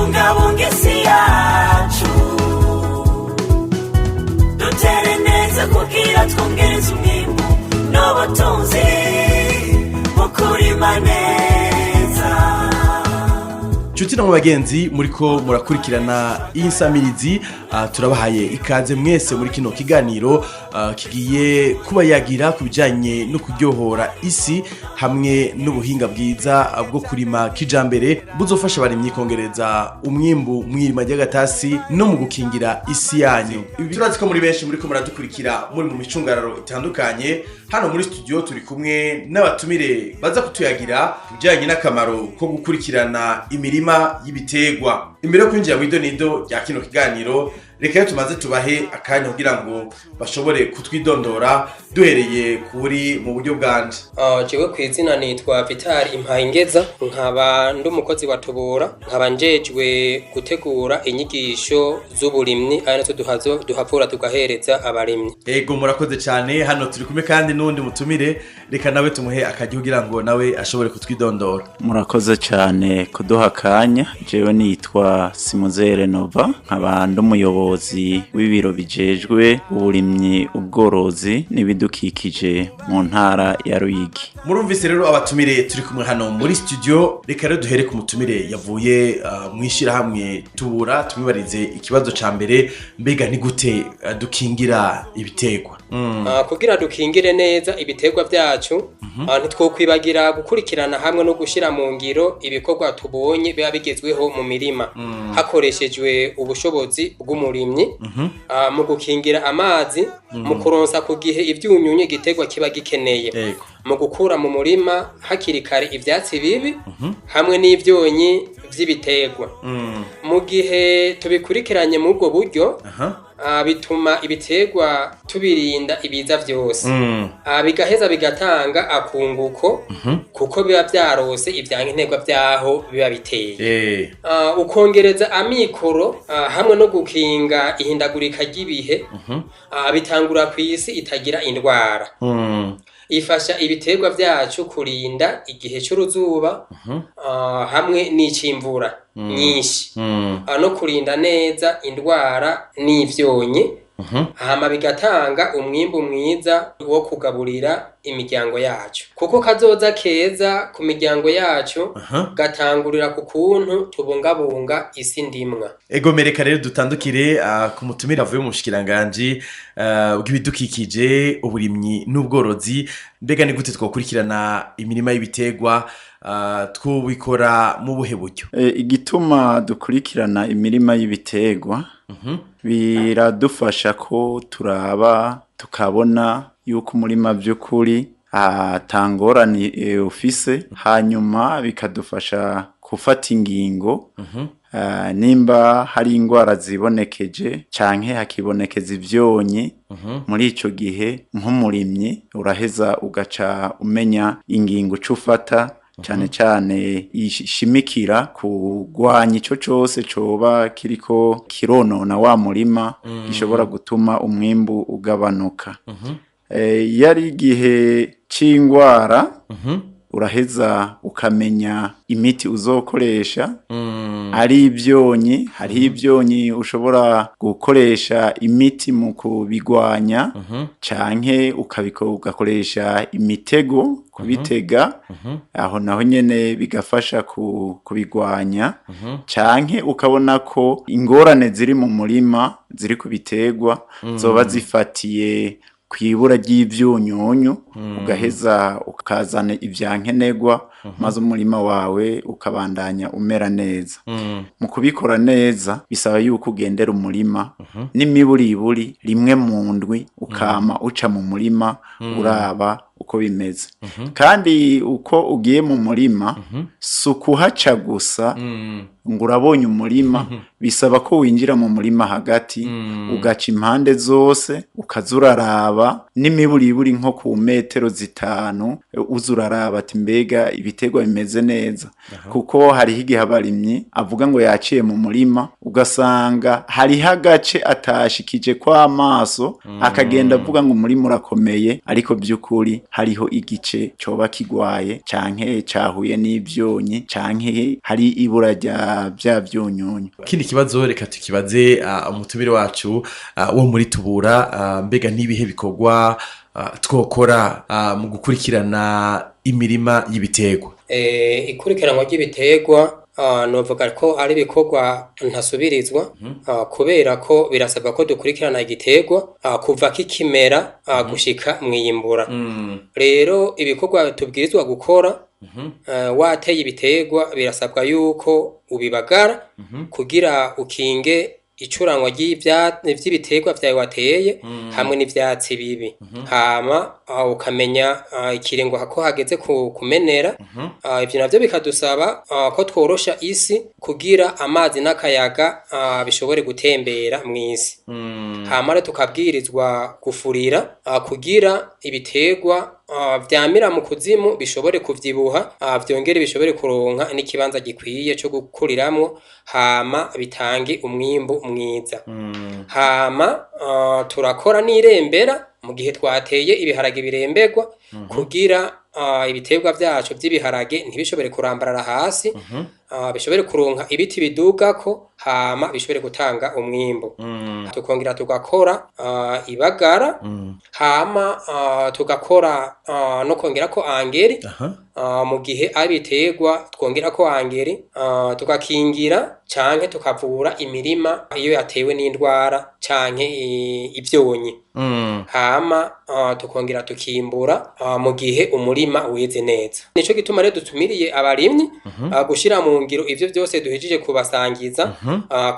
Tubungabunga isi yacu, dutere neza kugira twongereze umwimbu n'ubutunzi mu kurima neza. Nshuti na mu bagenzi muriko murakurikirana iyi nsamirizi, turabahaye ikaze mwese muri kino kiganiro kigiye kuba yagira ku bijanye no kuryohora isi hamwe n'ubuhinga bwiza bwo kurima kijambere buzofasha abarimyi kongereza umwimbu mw'irima ry'agatasi no mu gukingira isi yanyu. Turazi ko muri benshi muriko muradukurikira muri mu micungararo itandukanye. Hano muri studio turi kumwe n'abatumire baza kutuyagira ku bijanye n'akamaro ko gukurikirana imirima y'ibiterwa. Imbere yo kwinjira mu idonido rya kino kiganiro, reka rero tumaze tubahe akanya kugira ngo bashobore kutwidondora, duhereye kuri mu buryo bwanje. Jewe kw'izina nitwa Vital Impayingeza, nkaba ndi umukozi wa Tubura, nkaba njejwe gutegura inyigisho z'uburimyi, ari nazo duhavura tugahereza abarimyi. Ego, murakoze cyane. Hano turi kumwe kandi n'undi mutumire, reka nawe tumuhe akajya kugira ngo nawe ashobore kutwidondora. Murakoze cyane kuduha akanya. Jewe nitwa Simuzere Nova, nkaba ndi umuyobozi w'ibiro bijejwe uburimyi, ubworozi n'ibidukikije mu ntara ya Ruyigi. Murumvise rero abatumire turi kumwe hano muri studio. Reka rero duhere ku mutumire yavuye mu ishyirahamwe Tubura, tumwibarize ikibazo ca mbere: mbega ni gute dukingira ibiterwa? Kugira dukingire neza ibiterwa vyacu, ntitwokwibagira gukurikirana hamwe no gushira mu ngiro ibikorwa tubonye biba bigezweho mu mirima hakoreshejwe ubushobozi bw'umurimyi, mu gukingira amazi, mu kuronsa ku gihe ivyunyunyu igiterwa kiba gikeneye, mu gukura mu murima hakiri kare ivyatsi bibi hamwe n'ivyonyi vy'ibiterwa. Mu gihe tubikurikiranye muri ubwo buryo, bituma ibiterwa tubirinda ibiza vyose, bigaheza bigatanga akunguko kuko biba vyarose ivyankenerwa vyaho biba biteye. Ukongereza amikoro hamwe no gukinga ihindagurika ry'ibihe, bitangura kw'isi itagira indwara, ifasha ibiterwa vyacu kurinda igihe c'uruzuba hamwe n'icimvura nyinshi, no kurinda neza indwara n'ivyonyi, hama bigatanga umwimbu mwiza wo kugaburira imiryango yacu, kuko kazoza keza ku miryango yacu gatangurira ku kuntu tubungabunga isi ndimwa. Ego, mereka rero dutandukire ku mutumire avuye mu bushikiranganji bw'ibidukikije, uburimyi n'ubworozi. Mbega ni gute twakurikirana imirima y'ibiterwa? Twubikora mu buhe buryo? Igituma dukurikirana imirima y'ibiterwa, biradufasha ko turaba tukabona yuko umurima by'ukuri atangorane ufise, hanyuma bikadufasha gufata ingingo nimba hari indwara zibonekeje canke hakibonekeza ivyonyi. Muri ico gihe nk'umurimyi uraheza ugaca umenya ingingo uca ufata, cane cane ishimikira kugwanya ico cose coba kiriko kironona wa murima, gishobora gutuma umwimbu ugabanuka. Iyo ari igihe c'ingwara, uraheza ukamenya imiti uzokoresha. Ari ivyonyi, hariho ivyonyi ushobora gukoresha imiti mu kubigwanya, canke ugakoresha imitego kubitega, aho naho nyene bigafasha kubigwanya, canke ukabona ko ingorane ziri mu murima, ziri ku biterwa, zoba zifatiye kw'ibura ry'ivyunyunyu, ugaheza ukazana ivyankenerwa, maze umurima wawe ukabandanya umera neza. Mu kubikora neza bisaba yuko ugendera umurima n'imiburiburi rimwe mu ndwi, ukama uca mu murima uraba uko bimeze. Kandi uko ugiye mu murima, si ukuhaca gusa ngo urabonye umurima, bisaba ko winjira mu murima hagati, ugaca impande zose, ukaza uraraba n'imiburiburi nko ku metero 5, uza uraraba ati mbega ibiterwa bimeze neza? Kuko hariho igihe abarimyi avuga ngo yaciye mu murima, ugasanga hariho agace atashikije kw'amaso, akagenda avuga ngo umurima urakomeye, ariko by'ukuri hariho igice coba kigwaye canke cahuye n'ivyonyi canke hari ibura rya bya byunyunyu. Ikindi kibazo reka tukibaze umutumire wacu wo muri Tubura, mbega n'ibihe bikorwa twokora mu gukurikirana imirima y'ibiterwa? Ikurikiranwa ry'ibiterwa, novuga ko ari ibikorwa ntasubirizwa, kubera ko birasabwa ko dukurikirana igiterwa kuva kikimera gushika mwiyimbura. Rero ibikorwa tubwirizwa gukora, wateye ibiterwa birasabwa yuko ubibagara kugira ukinge icuranwa ry'ibiterwa vyawe wateye hamwe n'ivyatsi bibi. Hama ukamenya ikiringo ko hageze kumenera. Ivyo navyo bikadusaba ko tworosha isi kugira amazi n'akayaga bishobore gutembera mw'isi. Hama rero tukabwirizwa gufurira kugira ibiterwa vyamira mu kuzimu bishobore kuvyibuha, vyongere bishobore kuronka n'ikibanza gikwiye co gukuriramwo, hama bitange umwimbu mwiza. Hama turakora n'irembera mu gihe twateye ibiharage biremberwa kugira ibiterwa vyacu vy'ibiharage ntibishobore kurambarara hasi, bishobore kuronka ibiti bidugako, hama bishobore gutanga umwimbu. Tukongera tugakora ibagara, hama tugakora no kongerako angeri. Mu gihe ari ibiterwa twongerako angeri, tugakingira canke tukavura imirima iyo yatewe n'indwara canke ivyonyi. Hama tukongera tukimbura mu gihe umurima weze neza. Nico gituma rero dutumiriye abarimyi gushira mu ngiro ivyo vyose duhejeje kubasangiza,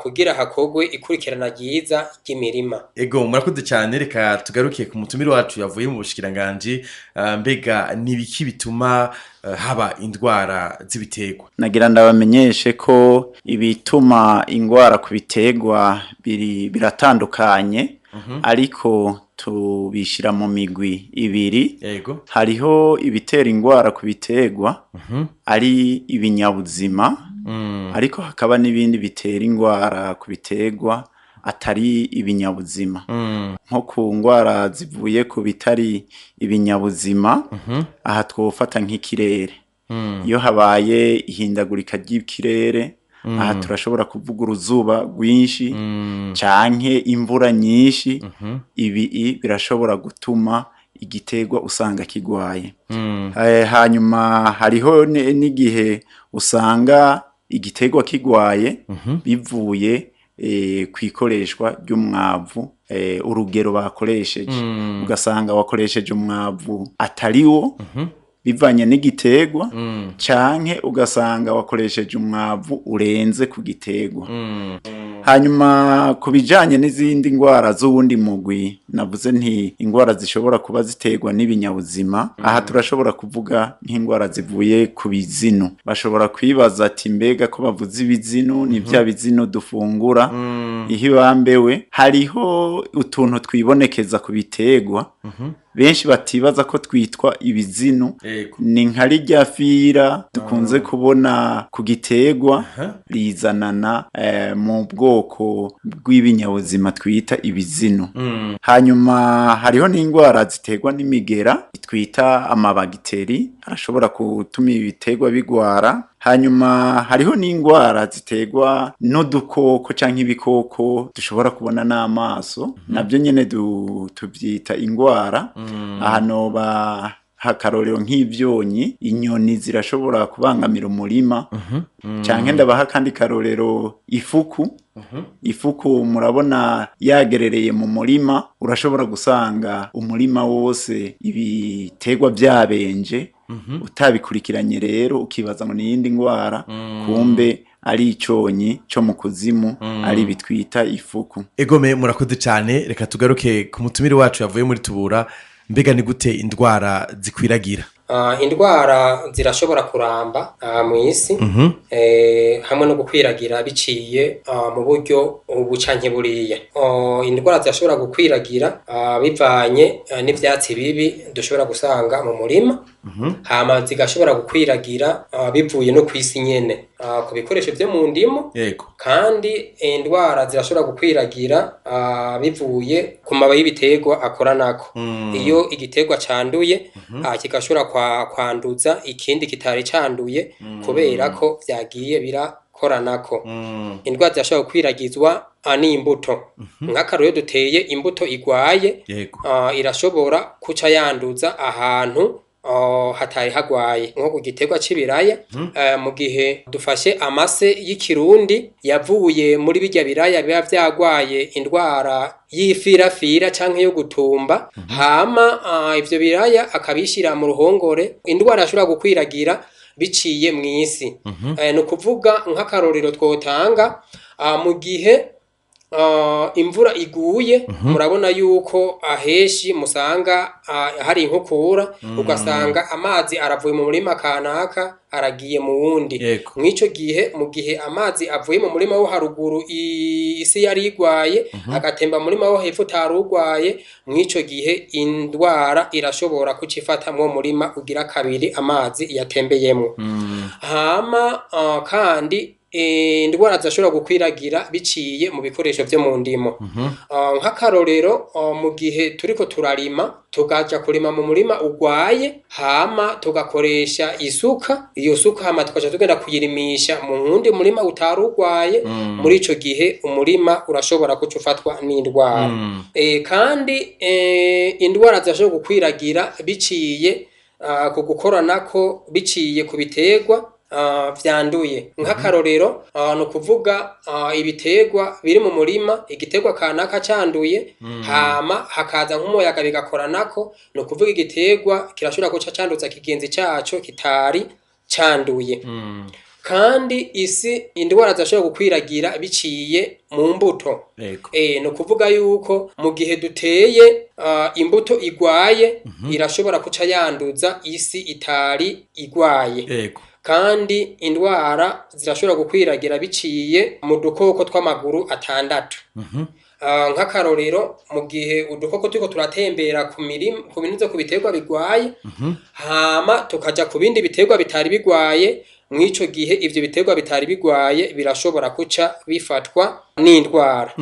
kugira hakorwe ikurikirana ryiza ry'imirima. Ego, murakoze cyane. Reka tugaruke ku mutumire wacu yavuye mu bushikiranganji. Mbega nibiki bituma haba indwara z'ibiterwa? Nagira ndabamenyeshe ko ibituma ingwara ku biterwa biratandukanye, ariko tubishira mu migwi ibiri. Hariho ibitera ingwara ku biterwa ari ibinyabuzima, ariko hakaba n'ibindi bitera ingwara ku biterwa atari ibinyabuzima. Nko ku ngwara zivuye ku bitari ibinyabuzima, aha twofata nk'ikirere. Iyo habaye ihindagurika ry'ikirere, aha turashobora kuvuga uruzuba rwinshi canke imvura nyinshi, ibi birashobora gutuma igiterwa usanga kigwaye. Hanyuma hariho n'igihe usanga igiterwa kigwaye bivuye kw'ikoreshwa ry'umwavu, urugero bakoresheje. Ugasanga wakoresheje umwavu atariwo bivanye n'igiterwa, canke ugasanga wakoresheje umwavu urenze ku giterwa. Hanyuma ku bijanye n'izindi ngwara z'uwundi mugwi, navuze nti ingwara zishobora kuba ziterwa n'ibinyabuzima, aha turashobora kuvuga nk'ingwara zivuye ku bizinu. Bashobora kwibaza ati mbega ko bavuze ibizinu ni bya bizinu dufungura ihibambewe? Hariho utuntu twibonekeza ku biterwa benshi batibaza ko twitwa ibizinu. Ni nka rirya fira dukunze kubona ku giterwa, rizanana mu bwoko bw'ibinyabuzima twita ibizinu. Hanyuma hariho n'indwara ziterwa n'imigera twita amabagiteri, arashobora gutuma ibiterwa bigwara. Hanyuma hariho n'indwara ziterwa n'udukoko canke ibikoko dushobora kubona n'amaso, navyo nyene tuvyita indwara. Aha noba hakarorero nk'ivyonyi, inyoni zirashobora kubangamira umurima. Canke ndabaha kandi karorero ifuku. Ifuku murabona yagerereye mu murima, urashobora gusanga umurima wose ibiterwa vyabenje, utabikurikiranye rero ukibaza ngo ni iyindi ngwara, kumbe ari iconyi co mu kuzimu, ari bitwita ifuku. Egome, murakoze cyane. Reka tugaruke ku mutumire wacu yavuye muri Tubura. Mbega ni gute indwara zikwiragira? Indwara zirashobora kuramba mw'isi, hamwe no gukwiragira biciye mu buryo ubu canke buriya. Indwara zirashobora gukwiragira bivanye n'ivyatsi bibi dushobora gusanga mu murima, hama zigashobora gukwiragira bivuye no kw'isi nyene, ku bikoresho vyo mu ndimo. Kandi indwara zirashobora gukwiragira bivuye ku mababi y'ibiterwa akoranako. Iyo igiterwa canduye, kigashobora kwanduza ikindi kitari canduye, kubera ko vyagiye birakoranako. gukoranako. Indwara zirashobora gukwiragizwa n'imbuto. Nk'akarorero, iyo duteye imbuto igwaye, irashobora kuca yanduza ahantu hatari hagwaye, nko ku giterwa c'ibiraya. Mu gihe dufashe amase y'ikirundi yavuye muri birya biraya biba vyagwaye indwara y'ifirafira canke yo gutumba, hama ivyo biraya akabishira mu ruhongore, indwara ashobora gukwiragira biciye mw'isi. Ni ukuvuga nk'akarorero twotanga, mu gihe imvura iguye, murabona yuko aheshi musanga hari inkukura, ugasanga amazi aravuye mu murima kanaka aragiye mu wundi. Mw'ico gihe, mu gihe amazi avuye mu murima wo haruguru isi yari igwaye, agatemba mu murima wo hepfo utari ugwaye, mw'ico gihe indwara irashobora kuca ifata mwo murima ugira kabiri amazi yatembeyemwo. Hama kandi indwara zirashobora gukwiragira biciye mu bikoresho vyo mu ndimo. Nk'akarorero, mu gihe turiko turarima, tukaja kurima mu murima ugwaye, hama tugakoresha isuka, iyo suka hama tukaca tugenda kuyirimisha mu wundi murima utari ugwaye, muri ico gihe umurima urashobora kuca ufatwa n'indwara. Kandi indwara zirashobora gukwiragira biciye ku gukoranako, biciye ku biterwa vyanduye. Nk'akarorero, ni ukuvuga ibiterwa biri mu murima, igiterwa kanaka canduye, hama hakaza nk'umuyaga bigakoranako, ni ukuvuga igiterwa kirashobora guca canduza kigenzi caco kitari canduye. Kandi isi, indwara zirashobora gukwiragira biciye mu mbuto. Ni ukuvuga yuko mu gihe duteye imbuto igwaye, irashobora kuca yanduza isi itari igwaye. Kandi indwara zirashobora gukwiragira biciye mu dukoko tw'amaguru atandatu. Nk'akarorero, mu gihe udukoko turiko turatembera ku mirima, ku bintu, ku biterwa bigwaye, hama tukaja ku bindi biterwa bitari bigwaye, mw'ico gihe ivyo biterwa bitari bigwaye birashobora kuca bifatwa n'indwara.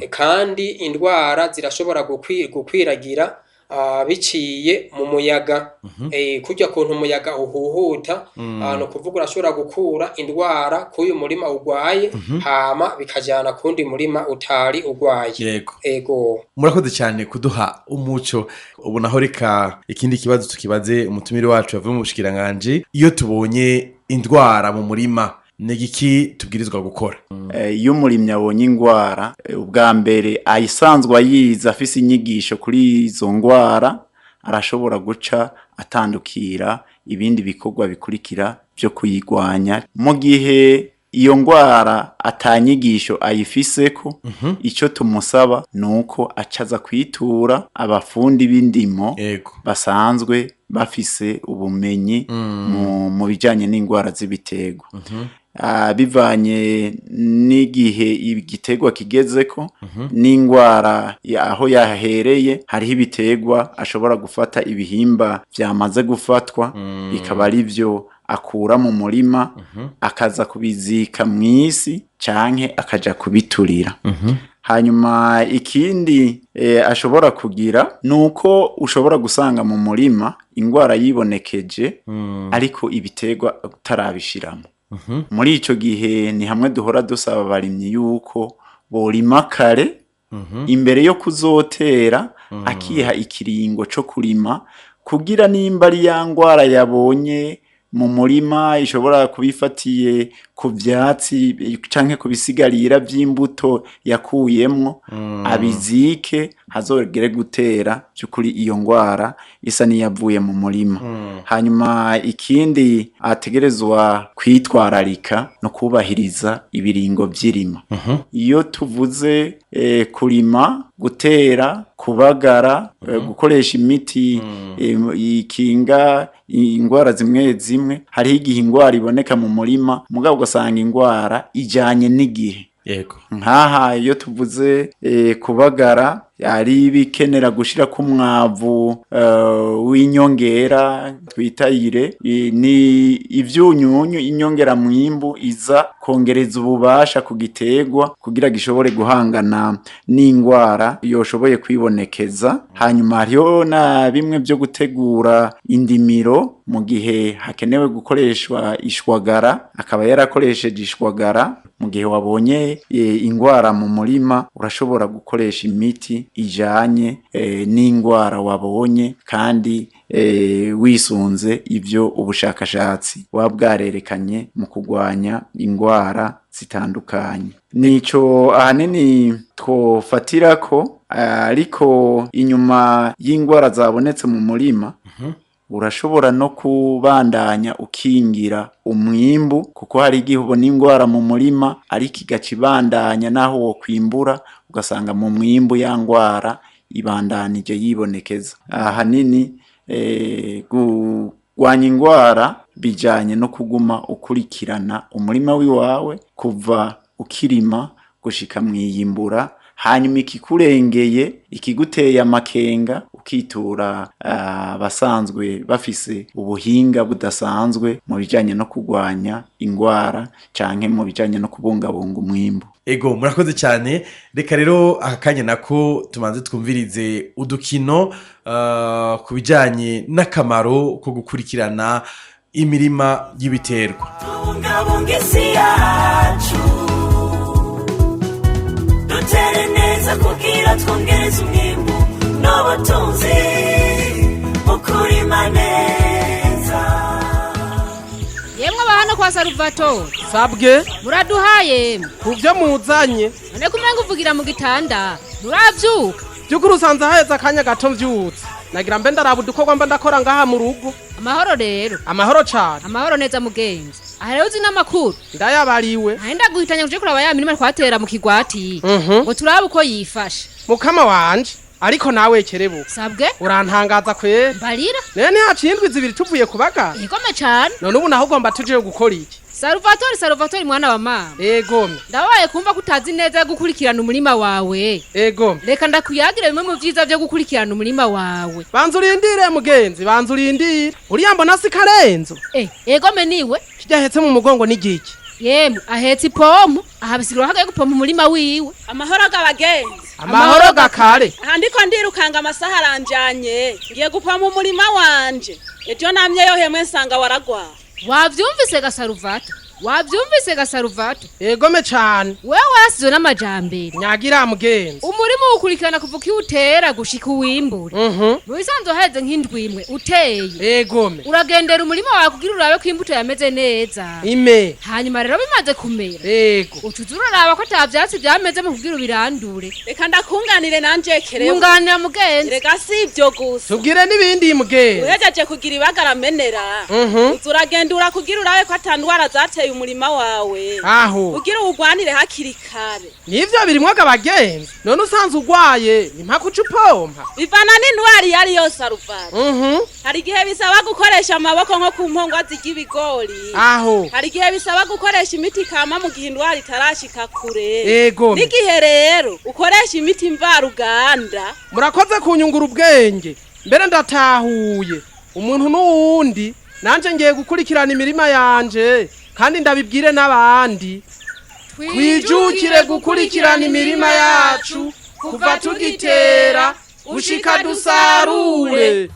Kandi indwara zirashobora gukwiragira biciye mu muyaga. Kurya kuntu umuyaga uhuhuta, ni ukuvuga urashobora gukura indwara k'uyu murima ugwaye, hama bikajana kundi murima utari ugwaye. Ego. Murakoze cyane kuduha umuco. Ubu naho reka ikindi kibazo tukibaze umutumire wacu yavuye mu bushikiranganji. Iyo tubonye indwara mu murima, ni igiki tubwirizwa gukora? Iyo umurimyi abonye ingwara, ubwa mbere ayisanzwe ayizi, afise inyigisho kuri izo ngwara, arashobora guca atandukira ibindi bikorwa bikurikira byo kuyigwanya. Mu gihe iyo ngwara atanyigisho ayifiseko, ico tumusaba nuko acaza kwitura abafundi b'indimo basanzwe bafise ubumenyi mu bijanye n'ingwara z'ibiterwa. Bivanye n'igihe igiterwa kigezeko n'ingwara aho yahereye, hariho ibiterwa ashobora gufata ibihimba vyamaze gufatwa, bikaba ari vyo akura mu murima, akaza kubizika mw'isi canke akaja kubiturira. Hanyuma ikindi ashobora kugira nuko ushobora gusanga mu murima ingwara yibonekeje, ariko ibiterwa utarabishiramo. Muri ico gihe ni hamwe duhora dusaba abarimyi yuko borima kare imbere yo kuzotera, akiha ikiringo co kurima, kugira nimba ari ya ngwara yabonye mu murima ishobora kubifatiye ku vyatsi canke ku bisigarira vy'imbuto yakuyemwo, abizike, hazogere gutera by'ukuri iyo ngwara isa n'iyavuye mu murima. Hanyuma ikindi ategerezwa kwitwararika no kubahiriza ibiringo vy'irima. Iyo tuvuze kurima, gutera, kubagara, gukoresha imiti ikinga ingwara zimwe zimwe, hariho igihe ingwara iboneka mu murima, mugabo ugasanga ingwara ijanye n'igihe. Nkaha iyo tuvuze kubagara, Ari ibikenera gushira ku mwavu w'inyongera twita ire, ni ivyunyunyu inyongera mwimbu iza kongereza ububasha ku giterwa kugira gishobore guhangana n'ingwara yoshoboye kwibonekeza. Hanyuma hariho na bimwe byo gutegura indimiro mu gihe hakenewe gukoreshwa ishwagara, akaba yarakoresheje ishwagara. Mu gihe wabonye ingwara mu murima, urashobora gukoresha imiti ijanye n'ingwara wabonye, kandi wisunze ivyo ubushakashatsi buba bwarerekanye mu kurwanya ingwara zitandukanye. Nico ahanini twofatirako, ariko inyuma y'ingwara zabonetse mu murima, urashobora no kubandanya ukingira umwimbu, kuko hari igihe ubona ingwara mu murima ariko igaca ibandanya naho wokwimbura, ugasanga mu mwimbu ya ngwara ibandanije yibonekeza. Ahanini kurwanya ingwara bijanye no kuguma ukurikirana umurima wiwawe kuva ukirima gushika mwiyimbura, hanyuma ikikurengeye, ikiguteye amakenga, ukitura abasanzwe bafise ubuhinga budasanzwe mu bijanye no kurwanya ingwara canke mu bijanye no kubungabunga umwimbu. Ego, murakoze cyane. Reka rero aka kanya nako tumanze twumvirize udukino ku bijanye n'akamaro ko gukurikirana imirima y'ibiterwa. Tubungabunga isi yacu, dutere neza kugira twongereze umwimbu n'ubutunzi mu kurima neza. Yemwe abahano kwa Saruvato. Sabwe. Muraduhaye. Ku byo muzanye. None kumenga uvugira mu gitanda, nturavyuka? By'ukuri usanze haheze akanya gato mvyutse, nagira mbe ndaraba udukorwa mba ndakora ngaha mu rugo. Amahoro rero. Amahoro cane. Amahoro neza mugenzi. Aha rero uzi n'amakuru? Ndayabariwe. Ntahe ndaguhitanya kuje kuraba ya mirima twatera mu kigwati, ngo turabe uko yifashe. Mukama wanje, ariko nawe kerebuka. Sabwe. Urantangaza kweri. Mbarira. None ntihaciye indwi 2 tuvuye kubagara? Igome cane. None ubu naho ugomba tujeyo gukora iki? Salvatore, Salvatore, mwana wa mama. Egome. Ndabaye kumva ko utazi neza gukurikirana umurima wawe. Egome. Reka ndakuyagire bimwe mu vyiza vyo gukurikirana umurima wawe. Banza urindire mugenzi, banza urindire. Uriya mbona si Karenzo? Egome niwe. Kirya ahetse mu mugongo ni giki? Yemwe, ahetse ipompo, ahabisigura hagaye gupompa umurima wiwe. Amahoro g'abagenzi. Amahoro gakare. Aha ndiko ndirukanga, amasaha aranjanye. Ngiye gupompa umurima wanje. Ejo namye yohemwe nsanga waragwa. Wavyumvise ga Saruvato? Wavyumvise ga Saruvato? Egome cane. Wewe warasizwe n'amajambere. Nyagira mugenzi. Umurima uwukurikirana kuva ukiwutera gushika uwimbure. Mu bisanzwe haheze nk'indwi imwe uteye. Egome. Uragendera umurima wawe kugira urabe ko imbuto yameze neza. Ime. Hanyuma rero bimaze kumera. Ego. Uca uza uraraba ko ata vyatsi vyameze mu kugira ubirandure. Reka ndakunganire nanje kerebu. Nkunganira mugenzi. Reka si ivyo gusa. Tubwire n'ibindi mugenzi. Uhejeje kugira ibagara menera. Uza uragendura kugira urabe ko ata ndwara zateye umurima wawe. Aho. Kugira uwugwanire hakiri kare. Nivyo birimwo abagenzi. None usanze ugwaye, ni mpaka uca upompa. Bivana n'indwara iyo ari yose Salvatore. Hari igihe bisaba gukoresha amaboko nko ku mpongwa zirya ibigori. Aho. Hari igihe bisaba gukoresha imiti kama mu gihe indwara itarashika kure. Ego. N'igihe rero ukoresha imiti mvaruganda. Murakoze kunyungura ubwenge. Mbere ndatahuye. Umuntu n'uwundi, nanje ngiye gukurikirana imirima yanje, kandi ndabibwire n'abandi. Twijukire gukurikirana imirima yacu kuva tugitera gushika dusarure.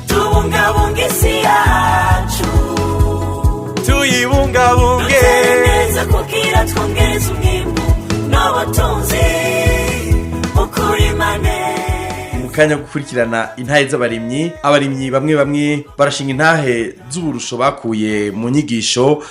Tubungabunga isi yacu, tuyibungabunge. Dutere neza kugira twongereze umwimbu n'ubutunzi mu kurima neza. Mu kanya gukurikirana intahe z'abarimyi, abarimyi bamwe bamwe barashinga intahe z'uburusho bakuye mu nyigisho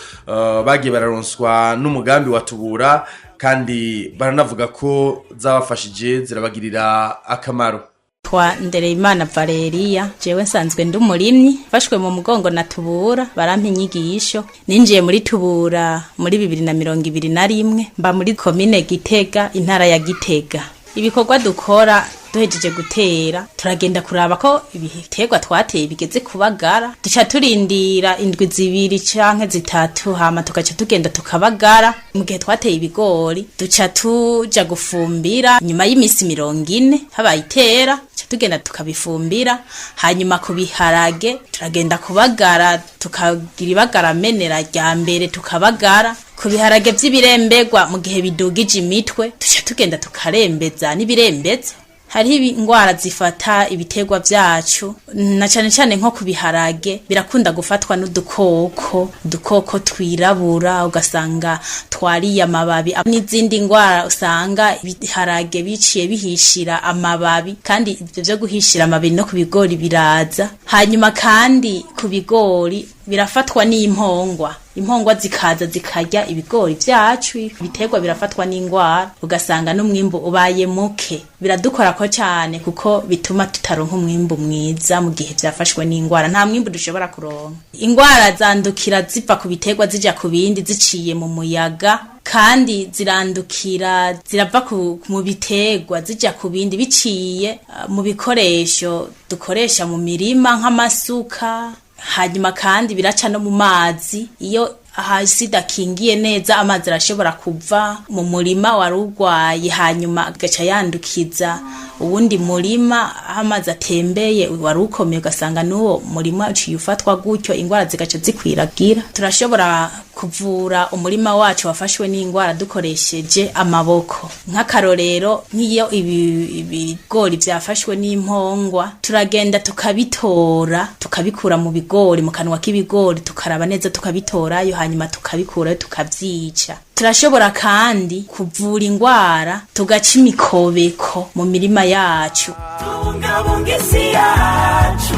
bagiye bararonswa n'umugambi wa Tubura, kandi baranavuga ko zabafashije zirabagirira akamaro. Twa Ndereyimana Valeria, jewe nsanzwe ndi umurimyi, mfashwe mu mugongo na Tubura, barampa inyigisho. Ninjiye muri Tubura muri 2021, mba muri komine Gitega, intara ya Gitega. Ibikorwa dukora Duhejeje gutera turagenda kuraba ko ibiterwa twateye bigeze kubagara, duca turindira indwi 2 canke 3, hama tugaca tugenda tukabagara. Mu gihe twateye ibigori duca tuja gufumbira nyuma y'imisi 40 habaye itera, duca tugenda tukabifumbira. Hanyuma ku biharage turagenda kubagara, tukagira ibagara menera rya mbere tukabagara. Ku biharage vy'ibiremberwa mu gihe bidugije imitwe duca tugenda tukarembeza n'ibirembezo. Hariho ingwara zifata ibiterwa vyacu, na cane cane nko ku biharage birakunda gufatwa n'udukoko, udukoko twirabura ugasanga twariye amababi, n'izindi ngwara usanga ibiharage biciye bihishira amababi, kandi ivyo vyo guhishira amababi no ku bigori biraza. Hanyuma kandi ku bigori birafatwa n'impongwa, impongwa zikaza zikarya ibigori vyacu, ibiterwa birafatwa n'ingwara ugasanga n'umwimbu ubaye muke. Biradukora ko cyane kuko bituma tutaronka umwimbu mwiza mu gihe vyafashwe n'ingwara, nta mwimbu dushobora kuronka. Ingwara zandukira ziva ku biterwa zija ku bindi ziciye mu muyaga, kandi zirandukira zirava mu biterwa zija ku bindi biciye mu bikoresho dukoresha mu mirima nk'amasuka. Hanyuma kandi biraca no mu mazi, iyo hasi dakingiye neza amazi arashobora kuva mu murima warugwaye, hanyuma agaca yandukiza uwundi murima amazi atembeye warukomeye, ugasanga n'uwo murima uciye ufatwa gutyo, ingwara zigaca zikwiragira. Turashobora kuvura umurima wacu wafashwe n'ingwara dukoresheje amaboko. Nk'akarorero, nk'iyo ibigori vyafashwe n'impongwa, turagenda tukabitora, tukabikura mu bigori, mu kanwa k'ibigori, tukaraba neza tukabitorayo, hanyuma tukabikurayo tukavyica. Turashobora kandi kuvura ingwara tugaca imikobeko mu mirima yacu. Tubungabunga isi yacu,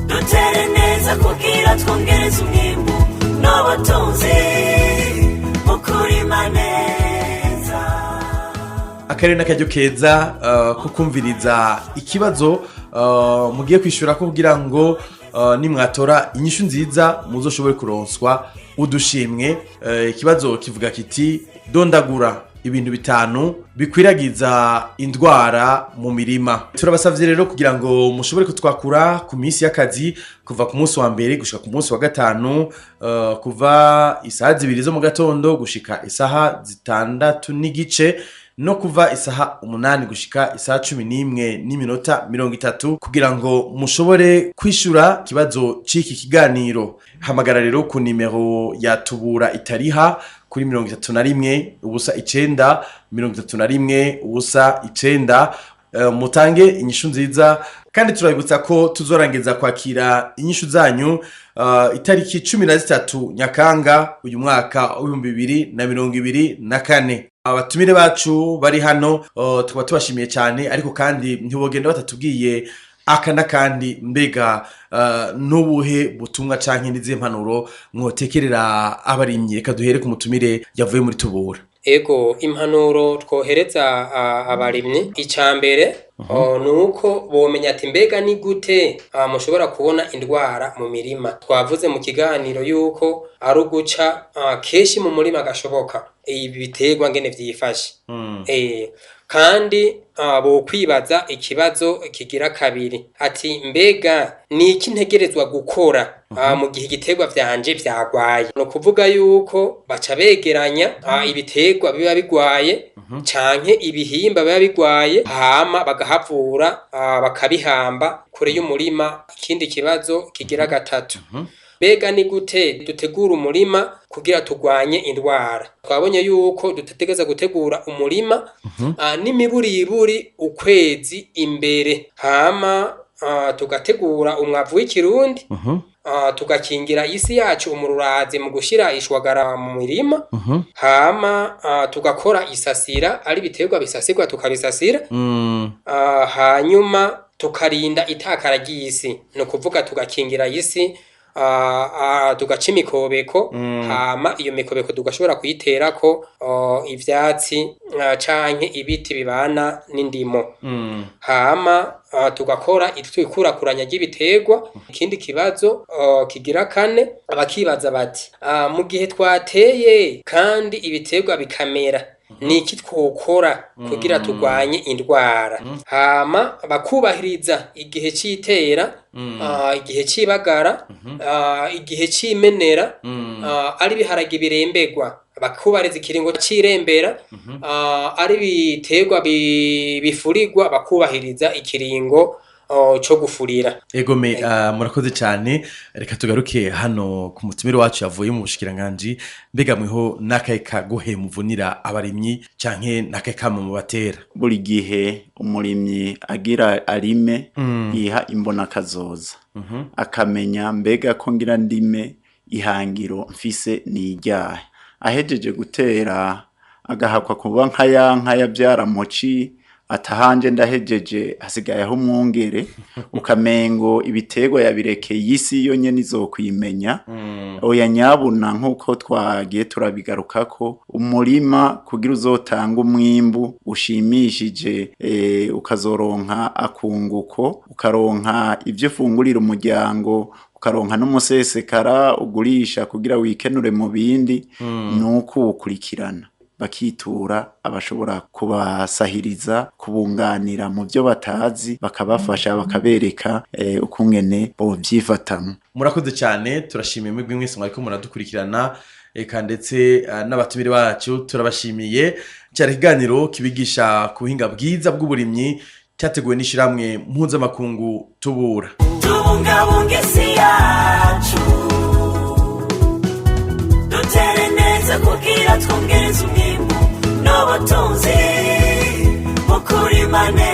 dutere neza kugira twongereze umwimbu n'ubutunzi mu kurima neza. Akarere n'akaryo keza ko kumviriza ikibazo mugiye kwishura ko kugira ngo nimwatora inyishu nziza muzoshobore kuronswa udushimwe. Ikibazo kivuga kiti: dondagura ibintu 5 bikwiragiza indwara mu mirima. Turabasavye rero kugira ngo mushobore kutwakura ku minsi y'akazi kuva ku munsi wa mbere gushika ku munsi wa 5, kuva isaha 2 zo mu gatondo gushika isaha 6:30, no kuva isaha 8 gushika isaha 11:30, kugira ngo mushobore kwishura kibazo c'iki kiganiro. Hamagara rero ku nimero ya Tubura itariha kuri 31 0 9 31 0 9, mutange inyishu nziza. Kandi turabibutsa ko tuzorangiza kwakira inyishu zanyu itariki 13 Nyakanga uyu mwaka 2024. Abatumire bacu bari hano tukaba tubashimiye cyane, ariko kandi ntibogenda batatubwiye aka n'akandi. Mbega n'ubuhe butumwa canke n'izihe mpanuro mwotekerera abarimyi? Reka duhere ku mutumire yavuye muri Tubura. Ego, impanuro twohereza abarimyi, ica mbere nuko bomenya ati mbega ni gute mushobora kubona indwara mu mirima. Twavuze mu kiganiro yuko ari uguca kenshi mu murima gashoboka ibi biterwa ngene vyifashe. Kandi bokwibaza ikibazo kigira kabiri ati mbega ni iki ntegerezwa gukora mu gihe igiterwa vyanje vyagwaye. No kuvuga yuko baca begeranya ibiterwa biba bigwaye canke ibihimba biba bigwaye, hama bagahavura bakabihamba kure y'umurima. Ikindi kibazo kigira gatatu, mbega ni gute dutegura umurima kugira turwanye indwara? Twabonye yuko dutegereza gutegura umurima n'imiburiburi ukwezi imbere, hama tugategura umwavu w'ikirundi, tugakingira isi yacu umururazi mu gushira ishwagara mu mirima, hama tugakora isasira, ari ibiterwa bisasirwa tukabisasira, hanyuma tukarinda itakara ry'isi, ni ukuvuga tugakingira isi, tugaca imikobeko, hama iyo mikobeko tugashobora kuyiterako ivyatsi canke ibiti bibana n'indimo, hama tugakora ikurakuranya ry'ibiterwa. Ikindi kibazo kigira kane, abakibaza bati mu gihe twateye kandi ibiterwa bikamera, Ni iki twokora kugira turwanye indwara? Hama bakubahiriza igihe c'itera, igihe c'ibagara, igihe c'imenera, ari ibiharage biremberwa bakubahiriza ikiringo c'irembera, ari ibiterwa bifurirwa bakubahiriza ikiringo co gufurira. Egome, murakoze cyane. Reka tugaruke hano ku mutumire wacu yavuye mu bushikiranganji. Mbega mweho n'akahe kagohe muvunira abarimyi canke n'akahe kamo mubatera? Buri gihe umurimyi agira arime, yiha imbona kazoza, akamenya mbega ko ngira ndime, ihangiro mfise ni iryahe. Ahejeje gutera agahakwa kuba nka ya nka yabyara muci atahanje ndahejeje, hasigaye aho umwungere, ukamengo ibiterwa yabirekeye isi yo nyene izokwimenya. Oya nyabuna, nk'uko twagiye turabigarukako, umurima kugira uzotanga umwimbu ushimishije, ukazoronka akunguko, ukaronka ibyo ufungurira umuryango, ukaronka n'umusesekara ugurisha kugira wikenure mu bindi, nuko uwukurikirana, bakitura abashobora kubasahiriza, kubunganira mu byo batazi, bakabafasha, bakabereka ukungene bovyifatamwo. Murakoze cyane, turashimiye mwebwe mwese mwariko muradukurikirana, eka ndetse n'abatumire bacu turabashimiye. Cyari ikiganiro kibigisha ku buhinga bwiza bw'uburimyi, cyateguwe n'ishirahamwe mpuzamakungu Tubura. Tubungabunga isi yacu, dutere neza kugira twongereze umwimbu n'ubutunzi mu kurima neza.